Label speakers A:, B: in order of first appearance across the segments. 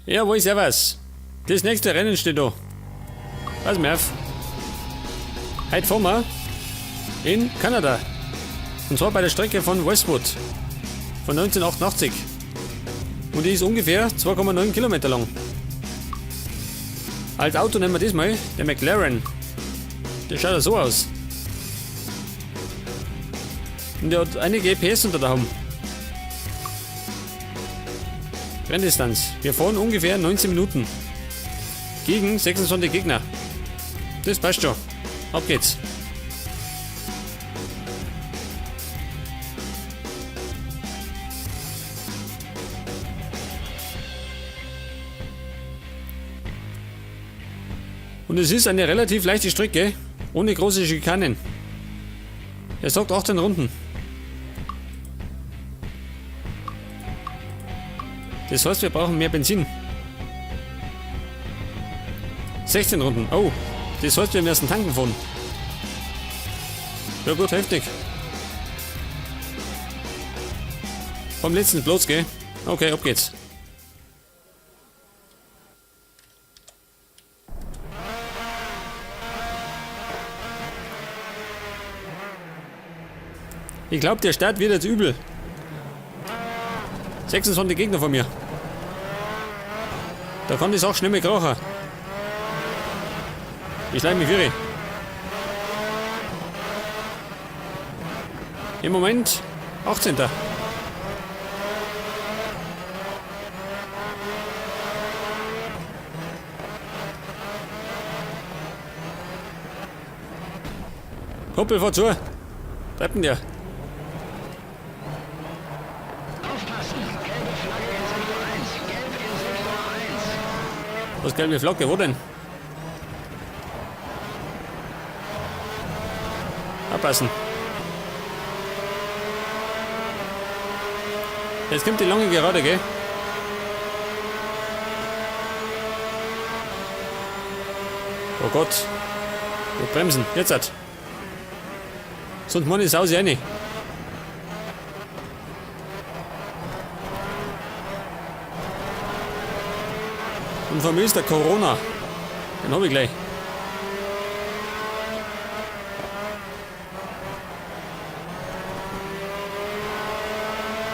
A: Jawohl, servus. Das nächste Rennen steht da. Pass mir auf. Heute fahren wir in Kanada. Und zwar bei der Strecke von Westwood von 1988. Und die ist ungefähr 2,9 Kilometer lang. Als Auto nehmen wir diesmal den McLaren. Der schaut ja so aus. Und der hat einige PS unter der Haube. Renndistanz. Wir fahren ungefähr 19 Minuten. Gegen 26 Gegner. Das passt schon. Ab geht's. Und es ist eine relativ leichte Strecke, ohne große Schikanen. Er sagt 18 Runden. Das heißt, wir brauchen mehr Benzin. 16 Runden. Oh, das heißt, wir müssen tanken fahren. Ja gut, heftig. Vom letzten Platz, gell? Okay, ab geht's. Ich glaub, der Start wird jetzt übel. 26 Gegner von mir. Da kann die Sache schnell mit krachen. Ich schleim mich irre. Im Moment 18. Kumpel, fahr zu. Bleibt denn der?
B: Aufpassen! Gelbe Flagge in Sektor 1! Gelb in Sektor 1!
A: Was gelbe Flagge? Wo denn? Abpassen. Jetzt kommt die lange Gerade, gell? Oh Gott. Wir bremsen. Jetzt hat. Sonst meine Sause rein. Und von mir ist der Corona. Den hab ich gleich.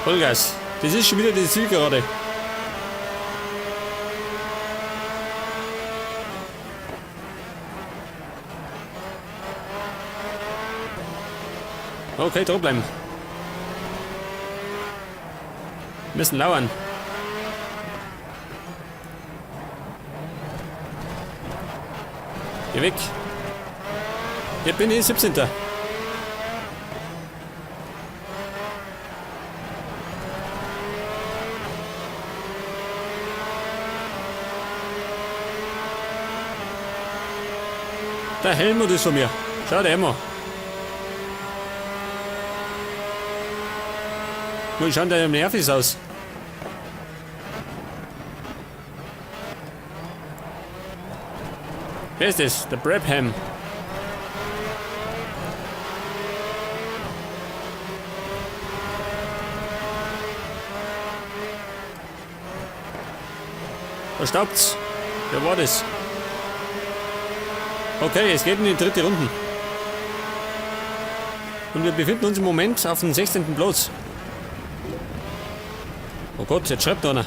A: Vollgas. Das ist schon wieder die Zielgerade. Okay, drauf bleiben. Wir müssen lauern. Geh weg. Hier bin ich, 17. Der Helmut ist von mir. Schau, der Helmut. Wie schaut der nervig aus? Wer ist das? Der Brabham. Da staubt's. Wer war das? Okay, es geht in die dritte Runde. Und wir befinden uns im Moment auf dem 16. Platz. Oh Gott, jetzt schreibt einer. Ich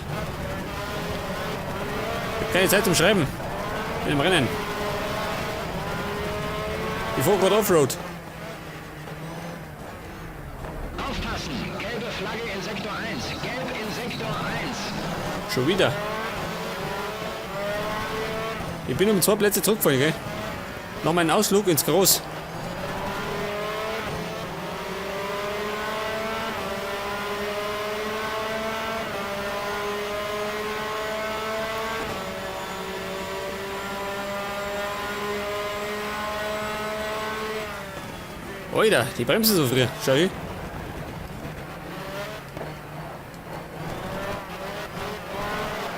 A: hab keine Zeit zum Schreiben. Bin im Rennen. Ich fahr grad Offroad.
B: Aufpassen! Gelbe Flagge in Sektor 1! Gelb in Sektor 1!
A: Schon wieder. Ich bin um 2 Plätze zurückgefallen, gell? Nach meinem Ausflug ins Groß. Alter, die bremsen so früh. Schau hin.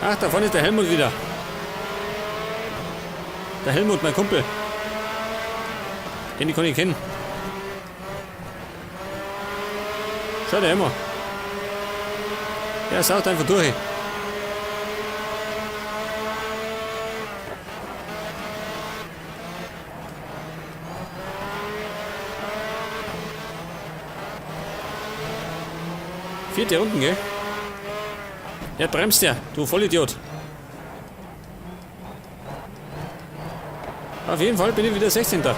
A: Ach, da vorne ist der Helmut wieder. Der Helmut, mein Kumpel. Den kann ich kennen. Schau, der Helmut. Der saugt einfach durch. Vierte Runden, gell? Ja, bremst ja, du Vollidiot. Auf jeden Fall bin ich wieder 16. Und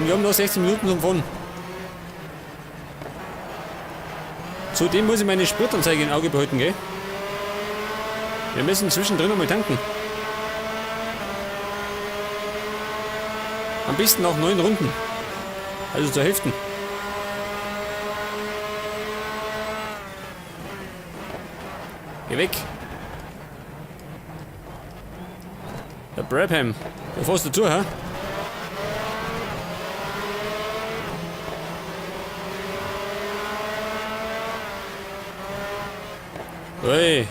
A: wir haben noch 16 Minuten zum Fahren. Zudem muss ich meine Spritanzeige im Auge behalten, gell? Wir müssen zwischendrin nochmal tanken. Am besten nach 9 Runden. Also zur Hälfte. Geh weg. Der Brabham. Da fährst du zu, hä? Ui.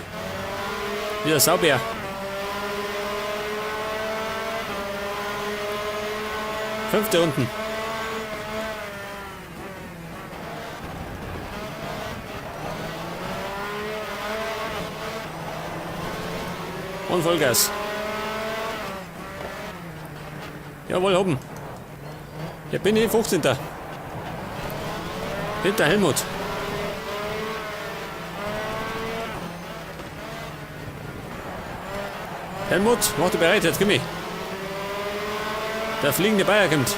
A: Wieder Saubär. Fünfte Runden. Und Vollgas. Jawohl, hoppen. Hier bin ich 15. Hinter Helmut. Helmut, mach dich bereit, jetzt komm ich. Der fliegende Bayer kommt.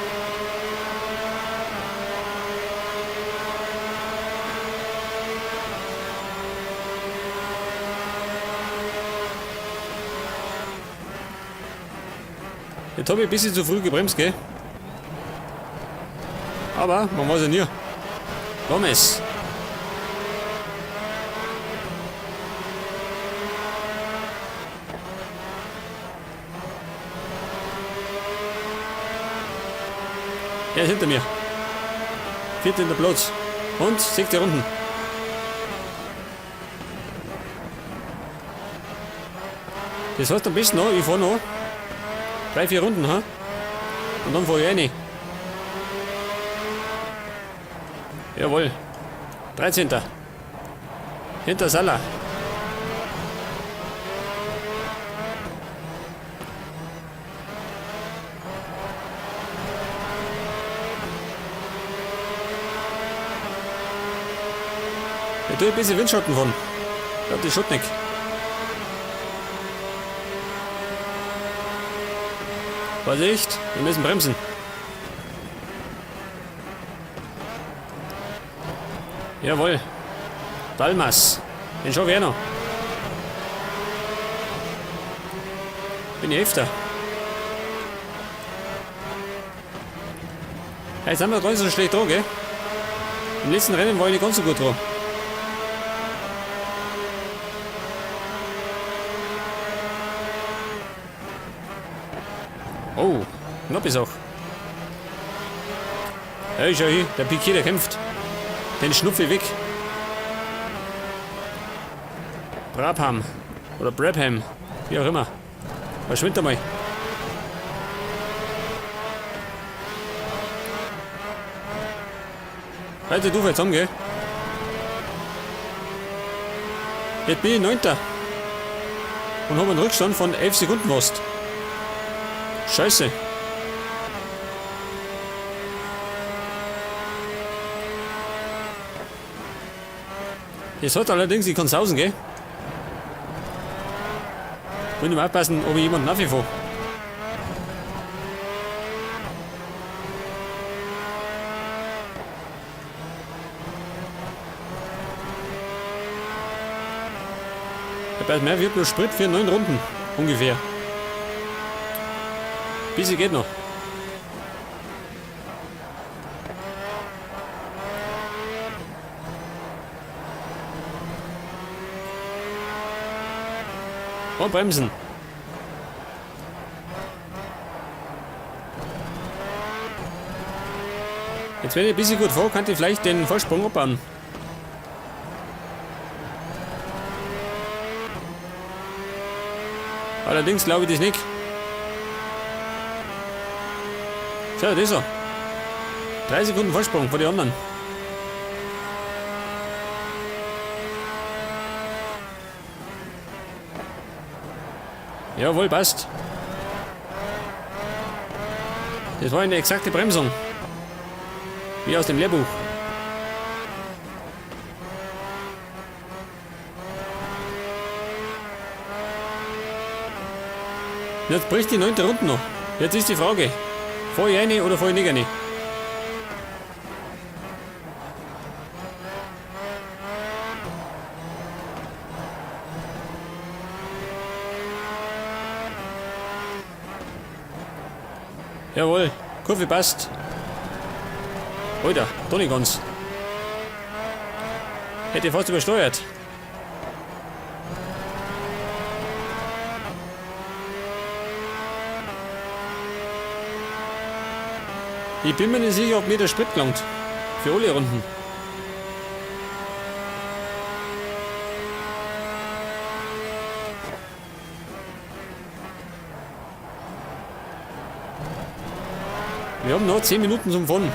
A: Jetzt hab ich ein bisschen zu früh gebremst, gell? Aber man weiß ja nie. Gomez. Er ist hinter mir. 14. Platz. Und 6. Runden. Das heißt am besten noch, ich fahr noch 3, 4 Runden, ha? Und dann fahr ich rein. Jawohl. 13. Hinter Salah. Ich tue ein bisschen Windschatten von. Ich glaub, die schaut nicht. Vorsicht, wir müssen bremsen. Jawohl. Dalmas. Den schaffe ich auch noch. Bin ich Elfter. Ja, jetzt haben wir gar nicht so schlecht dran, gell? Im letzten Rennen war ich nicht ganz so gut dran. Oh, knapp ist auch. Hey, schau hier, der Piquet, der kämpft. Den schnupfe ich weg. Brabham. Oder Brabham. Wie auch immer. Verschwind einmal. Halte du jetzt an, gell? Jetzt bin ich 9. Und hab einen Rückstand von 11 Sekunden fast. Scheiße. Jetzt hat allerdings, ich kann sausen, gell? Muss ich mal aufpassen, ob ich jemanden nachfahre. Ja, bei mir wird nur Sprit für 9 Runden. Ungefähr. Bisschen geht noch. Und bremsen. Jetzt, wenn ich ein bisschen gut fahre, kann ich vielleicht den Vorsprung abbauen. Allerdings glaube ich das nicht. So, das ist er. 3 Sekunden Vorsprung vor den anderen. Jawohl, passt. Das war eine exakte Bremsung. Wie aus dem Lehrbuch. Jetzt bricht die 9. Runde noch. Jetzt ist die Frage, fahr ich rein oder fahr ich nicht rein? Jawohl, Kurve passt. Alter, doch nicht ganz. Hätte ich fast übersteuert. Ich bin mir nicht sicher, ob mir der Sprit gelangt. Für alle Runden. Wir haben noch 10 Minuten zum Fahren.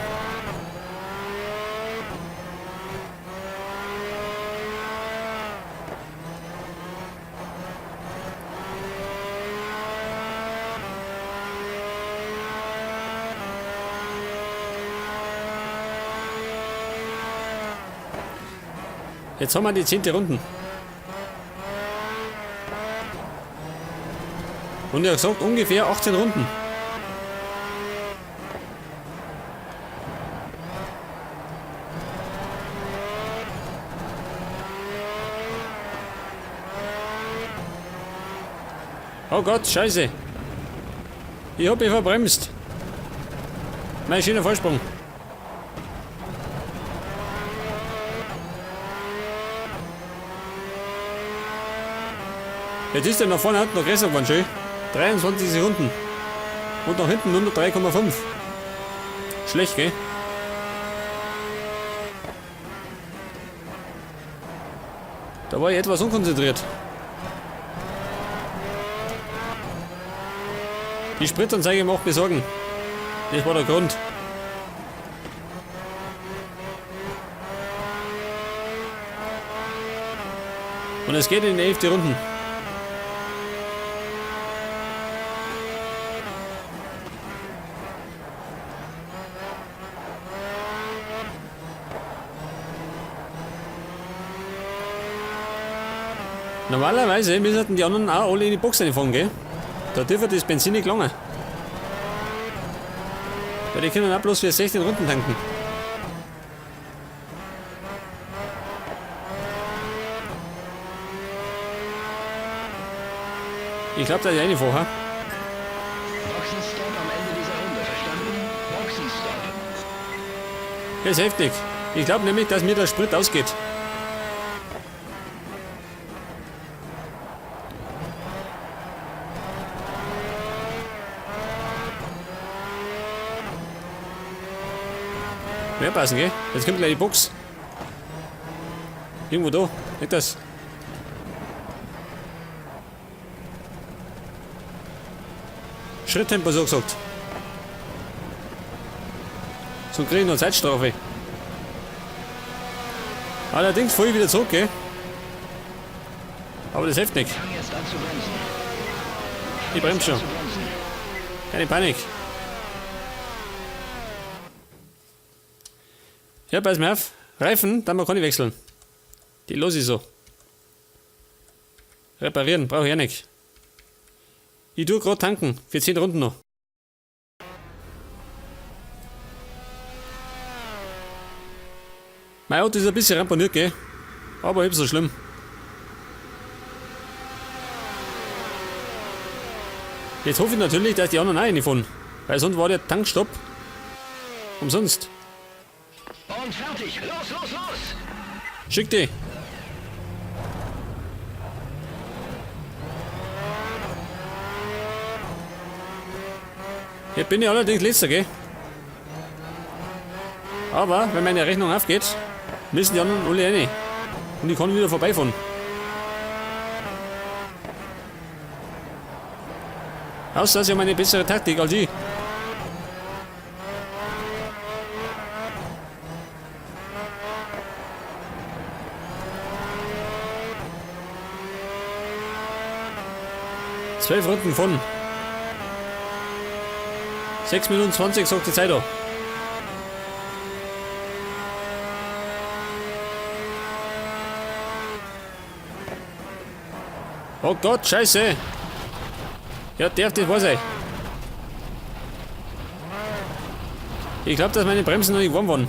A: Jetzt haben wir die 10. Runde. Und er hat gesagt, ungefähr 18 Runden. Oh Gott, scheiße. Ich hab mich verbremst. Mein schöner Vorsprung. Jetzt ist er nach vorne noch größer geworden, schön. 23 Sekunden. Und nach hinten nur noch 3,5. Schlecht, gell? Da war ich etwas unkonzentriert. Die Spritanzeige macht mir Sorgen. Das war der Grund. Und es geht in die 11. Runde. Normalerweise müssten die anderen auch alle in die Box reinfahren, gell? Da dürfen das Benzin nicht lange. Weil die können auch bloß für 16 Runden tanken. Ich glaub, da ist eine vorher.
B: Boxenstopp am Ende dieser Runde, verstanden? Boxenstopp.
A: Das ist heftig. Ich glaub nämlich, dass mir der Sprit ausgeht. Mehr passen, gell? Jetzt kommt gleich die Box. Irgendwo da. Nicht das. Schritttempo, so gesagt. Sonst krieg ich noch Zeitstrafe. Allerdings fahr ich wieder zurück, gell? Aber das hilft nicht.
B: Fang jetzt an zu bremsen.
A: Ich bremse schon.
B: Zu bremsen.
A: Keine Panik. Ja, pass mir auf. Reifen, dann kann ich wechseln. Die los ich so. Reparieren, brauche ich auch nicht. Ich tue grad tanken, für 10 Runden noch. Mein Auto ist ein bisschen ramponiert, gell? Aber halb so schlimm. Jetzt hoffe ich natürlich, dass die anderen auch reinfahren. Weil sonst war der Tankstopp umsonst.
B: Und fertig! Los, los, los!
A: Schick die! Jetzt bin ich allerdings letzter, gell? Aber wenn meine Rechnung aufgeht, müssen die anderen alle rein. Und ich kann wieder vorbeifahren. Außer sie haben eine bessere Taktik als ich. 12 Runden von 6 Minuten 20 sagt die Zeit da. Oh Gott, scheiße. Ja, darf das wahr sein? Ich glaube, dass meine Bremsen noch nicht warm waren.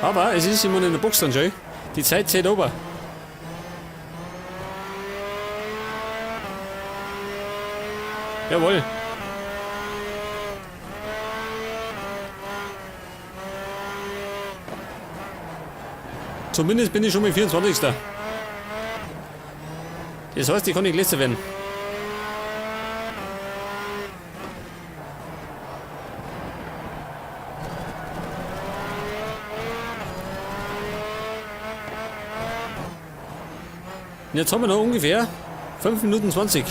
A: Aber es ist immer noch in der Box dann schon. Die Zeit zählt ober. Jawohl. Zumindest bin ich schon mal 24. Das heißt, ich kann nicht letzter werden. Und jetzt haben wir noch ungefähr 5 Minuten 20.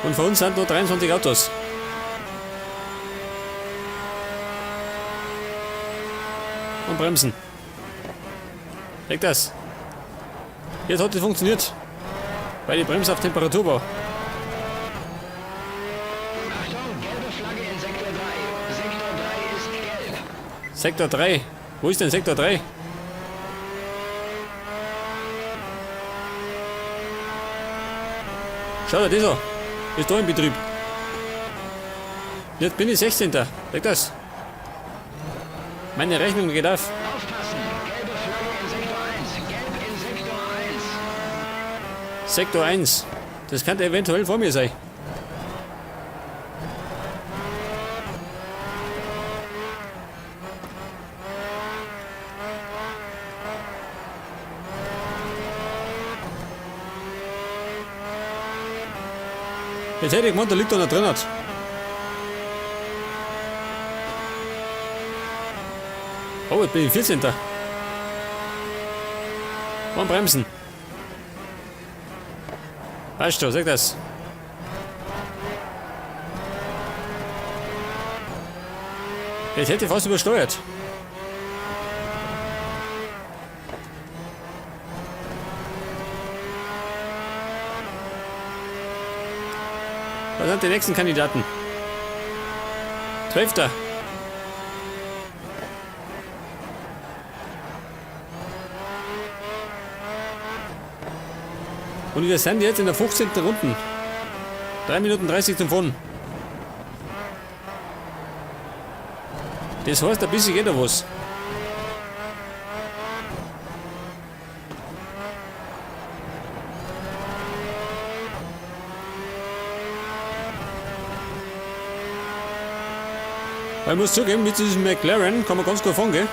A: Und vor uns sind noch 23 Autos. Und bremsen. Check das. Jetzt hat es funktioniert. Weil die Bremse auf Temperatur war.
B: Achtung, gelbe Flagge in Sektor 3. Sektor 3 ist gelb.
A: Sektor 3. Wo ist denn Sektor 3? Schau dir das an. Ist da in Betrieb. Jetzt bin ich 16. Check das. Meine Rechnung geht auf.
B: Aufpassen, gelbe Flagge in Sektor 1. Gelb in Sektor 1.
A: Sektor 1. Das kann eventuell vor mir sein. Jetzt hätte ich gemeint, da liegt einer drin. Oh, jetzt bin ich 14. Und bremsen. Weißt du, sag das. Jetzt hätte ich fast übersteuert. Was sind die nächsten Kandidaten? 12. Und wir sind jetzt in der 15. Runde. 3 Minuten 30 zum Fahren. Das heißt, ein bisschen geht da was. Weil ich muss zugeben, mit diesem McLaren kann man ganz gut fahren, gell?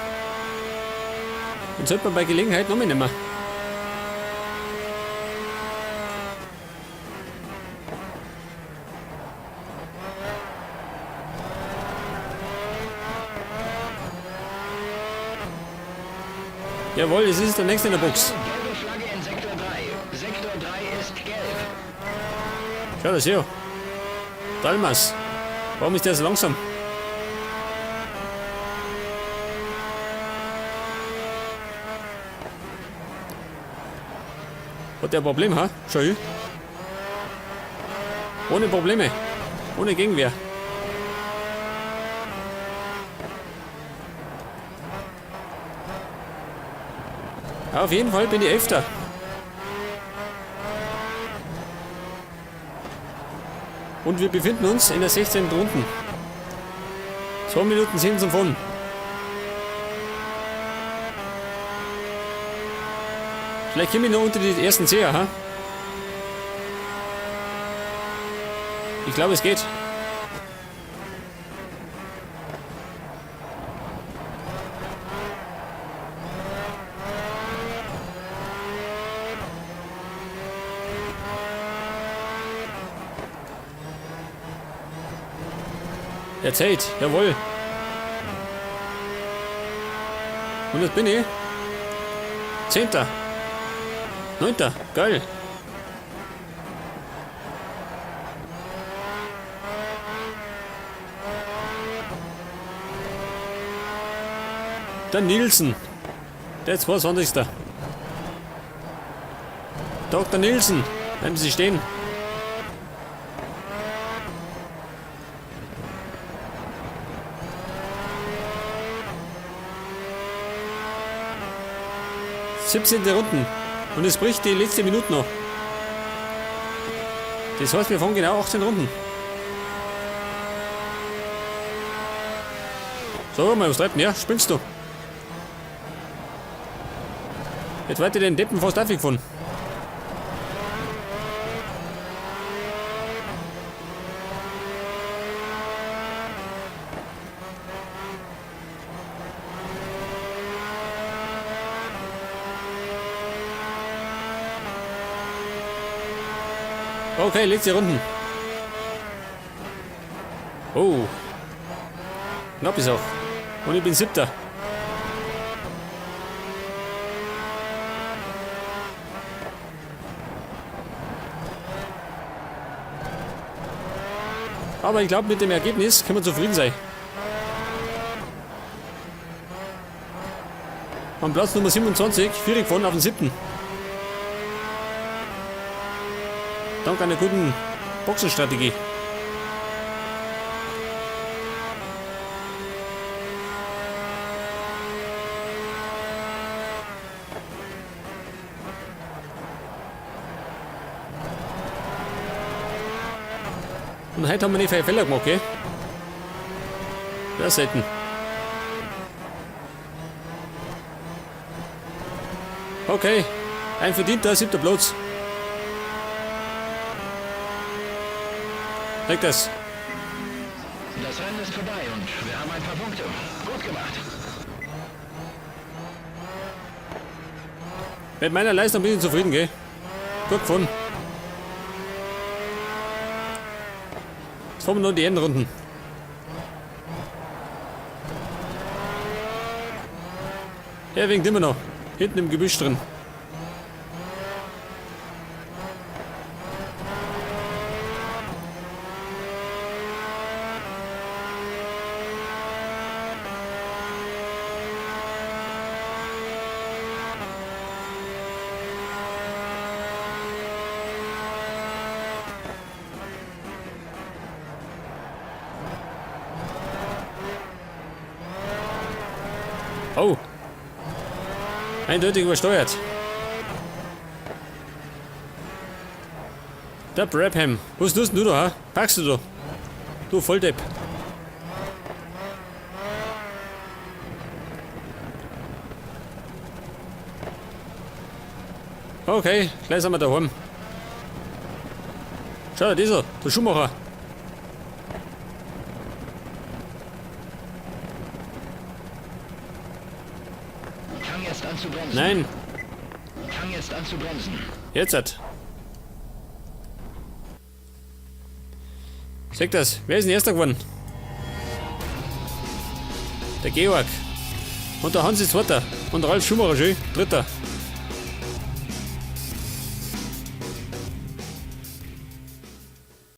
A: Den sollte man bei Gelegenheit noch mitnehmen. Jawohl, es ist der nächste in der Box.
B: Gelbe Flagge in Sektor 3. Sektor 3 ist gelb.
A: Schau das hier. Dalmas. Warum ist der so langsam? Hat der ein Problem, ha? Schau hier. Ohne Probleme. Ohne Gegenwehr. Auf jeden Fall bin ich 11. Und wir befinden uns in der 16. Runde. 2 Minuten 10 zum Fahren. Vielleicht komme ich noch unter die ersten 10, ha? Ich glaube, es geht. Er zählt, jawohl. Und jetzt bin ich 10. 9. Geil. Der Nielsen. Der 22. Doktor Nielsen. Bleiben Sie stehen. 17. Runden. Und es bricht die letzte Minute noch. Das heißt, wir fahren genau 18 Runden. So, mal was treibt denn her? Spinnst du? Jetzt weiter den Deppen fast aufgefahren. Okay, letzte Runden. Oh. Knapp ist auch. Und ich bin Siebter. Aber ich glaube, mit dem Ergebnis können wir zufrieden sein. Am Platz Nummer 27, 4 gefahren auf den 7. Dank einer guten Boxenstrategie. Und heute haben wir nicht viele Fehler gemacht, gell? Ja, selten. Okay, ein verdienter siebter Platz. Leg das.
B: Das Rennen ist vorbei und wir haben ein paar Punkte. Gut gemacht.
A: Mit meiner Leistung bin ich zufrieden, gell? Gut gefunden. Jetzt fahren wir noch die Endrunden. Er winkt immer noch. Hinten im Gebüsch drin. Oh. Eindeutig übersteuert. Der Brabham. Was tust denn du da, ha? Packst du da? Du Volldepp. Okay, gleich sind wir daheim. Schau, dieser, der Schuhmacher.
B: Fang jetzt an zu bremsen.
A: Nein,
B: Fang jetzt an zu bremsen.
A: jetzt hat. Sag das, wer ist denn Erster geworden? Der Georg. Und der Hans ist Zweiter. Und der Ralf Schumacher schön, Dritter.